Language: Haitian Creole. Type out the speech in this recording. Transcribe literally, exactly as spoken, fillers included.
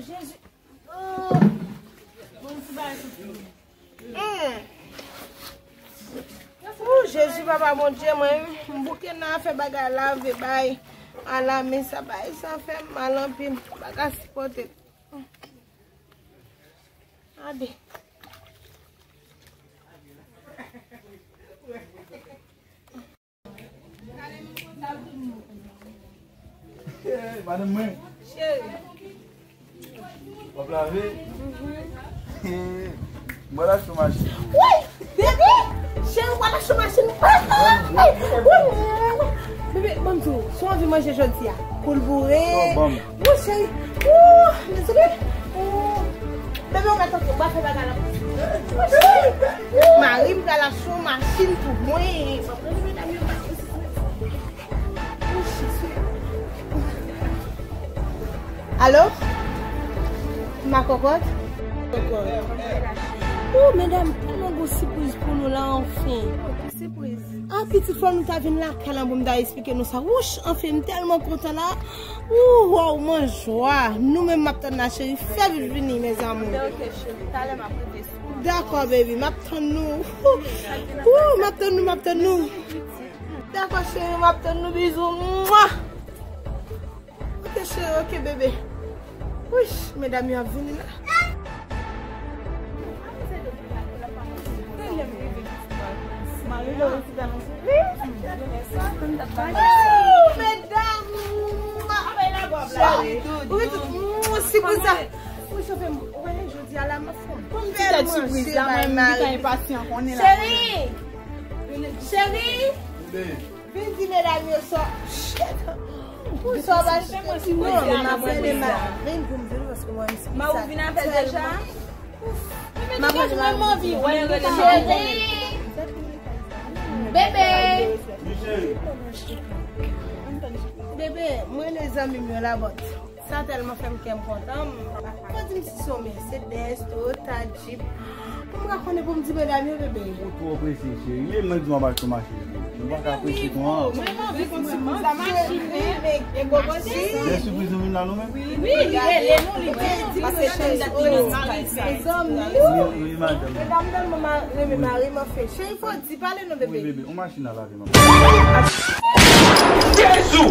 Jezi. Oh. Bon, ti bagay sou fini. Mm. Oh, Jezi, papa Bondye, mwen, m bouke nan afè bagay lave, bay. Ala, men sa, bay, sa fè m mal anpil. M pa ka sipòte. Ade. Madanm mwen. Cheri. W ap lave? Mwen la sou machin. Woy! Bebe! Cheri, w pa la sou machin. Bebe, ban m di w, sa w anvi manje jodi a? Poul boure. Sa w ban m? Woy, cheri. Ooh, dezole. Ooh. Bebe, w mèt antre, w pa fè bagay la. Woy, cheri. Mari m pral achte yon machin pou mwen. Alo? Ma cocotte? Oh, medam, tèlman gon sipriz pou nou la, anfen. Sipriz? Ah, pitit, fò nou ta vin lakay la pou m ta eksplike nou sa. Wouch, anfen, m tèlman kontan la. Ooh, waw, m an jwa. Nou menm m ap tann la, cheri. Fè vit vini, mes amours. Ok, cheri. Talè m ap rive sou ou. Dakò, baby. M ap tann nou. Ooh, m ap tann nou, m ap tann nou. Dakò, cheri, m ap tann nou. Bizou. Mwa! Ok, cheri, ok, bebe. Wouch, medam yo ap vini la. Oh, medam! Cheri, ou mete, mm, si pou sa. Ou chofe m, ou konnen jodi a la, m ap fè yon bèl manje bay mari. Cheri! Cheri! Vin di medam yo sa. Shit. Pou sa w pa chita. Non, men m ap rele mari. Vin pou m di nou paske mwen menm si sa. Mari w vin avè l deja? M ap rele mari. Cheri. Bebe. Bebe, mwen rele zanmi m yo la, but sa tèlman fè m kè m kontan. Mwen di m si se yon Mercedes, Toyota, Jeep. Pou m ka konnen pou m di medam yo, bebe. Ou twò prese, cheri. Men mwen di w ap achte yon machin. Nou pa ka prese kon an. Mwen anvi konn sipriz la, machin, men, e gogo, cheri. Gen sipriz nou vin la nou menm? Wi, li rele nou, li di nou. Paske cheri, mezanmi. Wi, wi, madanm. Medam tèlman renmen mari m, anfen. Cheri, fò di, pale non, bebe. Wi, bebe, yon machin la lave, manman. Jezi!